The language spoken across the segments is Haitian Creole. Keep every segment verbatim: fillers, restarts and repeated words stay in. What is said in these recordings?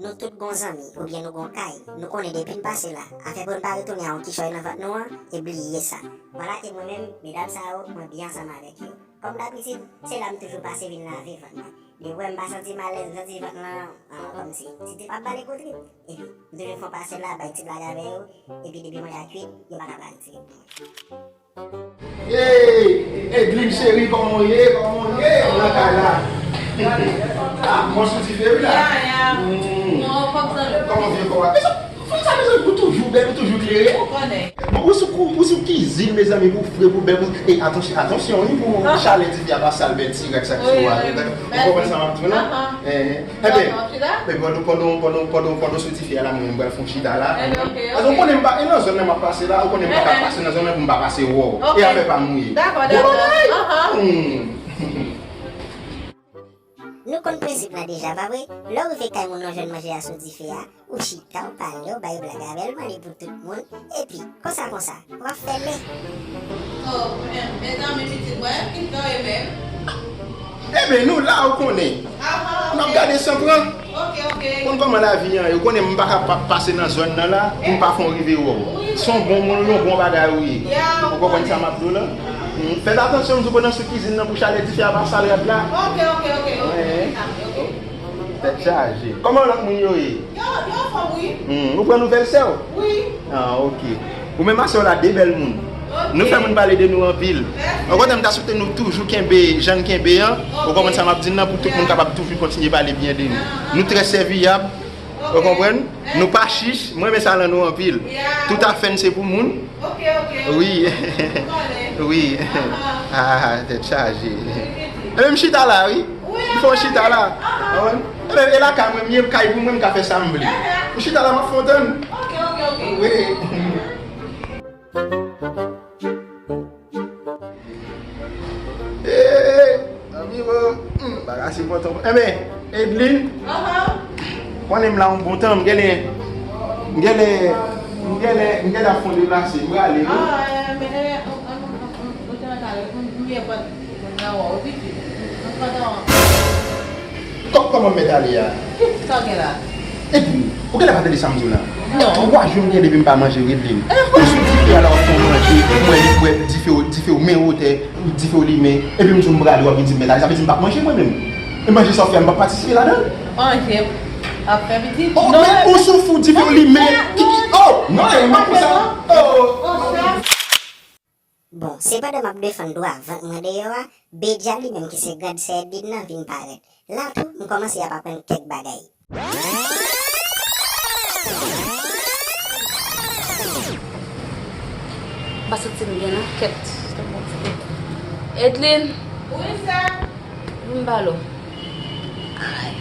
Nou tout gon zanmi, oubyen nou gon kay. Nou konnen depi n pase la, afè pou n pa retounen a yon kichòy nan vant nou an, e bliye sa. Vwala ke mwen menm, medam sa yo, mwen byen ansanm avèk yo. Kòm dabitid, se la m toujou pase vin lave vant mwen. Depi w wè m pa santi m alèz, m santi vant lan, ah, kòmsi ti tip ap bale kou trip. Epi, m toujou fè yon pase la, bay ti blag avè yo, epi depi manje a kwit, yo pa ka pale tirèt pou mwen. Hey, Edlin cheri, kòman w ye? Kòman w ye? Ou nan kay la? Ah, mwen sou dife wi la. Ya, ya. Hmm. Non, fòk zanmi. Kòman vye kò a? Mezanmi, fanm sa, mezanmi, ou toujou bèl, ou toujou klere. Ou konnen. Bon, ou sou kou, ou sou kizin, mezanmi, pou fre, pou bèl, pou, e, atansyon, atansyon, wi, pou chalè dife a pa sal bèl ti rad sa ki sou a. Ou konprann sa m ap di w la? Enben, enben, pandan, pandan, pandan, pandan w sou dife a la, mwen menm, m pral fè yon chita la. Paske ou konnen m pa, e nan zòn nan m ap pase la, ou konnen m pa ka pase nan zòn nan pou m pa pase wè w. E afè pa m ou ye. Dakò, dakò. Bon bagay! Hmm. Nou konn prensip la deja, pa vre? Lè w rive kay moun nan jwenn manje a sou dife a, ou chita, w pale, w bay blag avè l, mande pou tout moun, epi, konsa, konsa, w ap fè lè. Oh, men, mezanmi, pitit mwen, ki tan e menm? Enben, nou la, ou konnen. N ap gade san pran. Ok, ok. Konn kòman lavi an ye, ou konnen m pa ka pa pase nan zòn nan la, pou m pa fè yon rive wè w. Se yon bon moun, yon bon bagay ou ye. Ou konprann sa m ap di w la? Hmm, fèt atansyon, m di w pandan sou kizin nan pou chalè dife a pa sal rad la. Ok, ok, ok, ok. Tèt chaje. Kòman lòt moun yo ye? Yo, yo anfòm, wi. Hmm, ou pran nouvèl sè w? Wi. Ah, ok. Ou menm a sè w la de bèl moun. Ok. Nou fè moun pale de nou anpil. Mèsi. Okontrè, m ta swete nou toujou kenbe jan n kenbe an. Ok. Ou konprann sa m ap di n nan, pou tout moun kapab toujou kontinye pale byen de nou. Ah, ah. Nou trè sèviyab. Ok. Ou konprann? Mèsi. Nou pa chich. Mwen renmen sa nan nou anpil. Yeah. Tout afè n se pou moun. Ok, ok. Wi. Wi. Ah, ah, tèt chaje. Enben, m chita la, wi. M fè yon chita la. Ou konprann? Enben, e lakay mwen m ye, kay pou mwen, m ka fè sa m vle. M chita la, m ap fè yon tann. Ok, ok, ok. Wi. Hey, zanmi mwen, hmm, bagay se pòtan. Enben, Edlin, konnen m la yon bon tan, m genlè, m genlè, m genlè, m genlè ap fè yon deplase, m prale, wi. Ah, eh, men, eh, ou, ou, ou, ou te mèt ale, m, m ye pran, m nan wè w, pitit. M pran tan. Kò-, kòman m mèt ale a? Sa w gen la? Edlin, ou genlè pa tande sa m di w la? Non. Twa jou m gen depi m pa manje, Edlin. Ou sou dife a la w ap fè w manje, mwen li bwè dife w, dife w men wotè, dife w limen, epi m di w m prale, w ap vin di m mèt ale, sa vle di m p ap manje mwen menm. E manje sa w fè a, m p ap patisipe ladan l. Manje, ap fè pitit. Oh, non, men ou sou fou, dife w limen. Ki, ki, oh, non, e m p ap fè sa. Oh. Bon, se pandan m ap defann dwa vant mwen deyò a, Bedja li menm ki se grann sè Edlin nan vin parèt. La tou, m kòmanse ap aprann kèk bagay. M pa santi m byen non, kèt. Edlin. Wi, sa. Vin m pale w. Ay.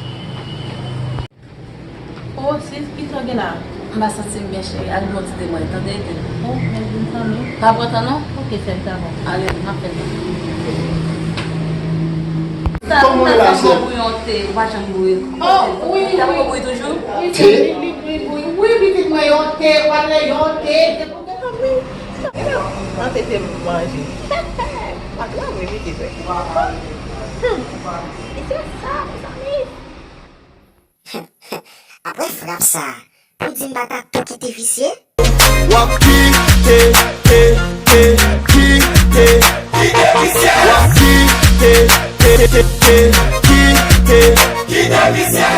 Oh, sis, kisa w gen la? M pa santi m byen, cheri. Al bwè yon ti te mwen, tande, Edlin? Oh, men vin tann ou. Pa pran tan, non? Ok, sèl, sa bon. Ale, m ap fè l. Sa, kòman w ye la, sè? Ou pa janm bouyi. Oh, wi, wi. Ou bouyi toujou? Wi, wi, wi, wi, wi, pitit mwen, yon te, pale yon te. Nan tete m manje. Ak la, wi, pitit mwen. Hmm. E se sa, mezanmi. Apre frap sa, pou di m pa ta tou kite visye? W ap kite, te, te, kite, kite visye. W ap kite, te, te, te, kite, kite visye.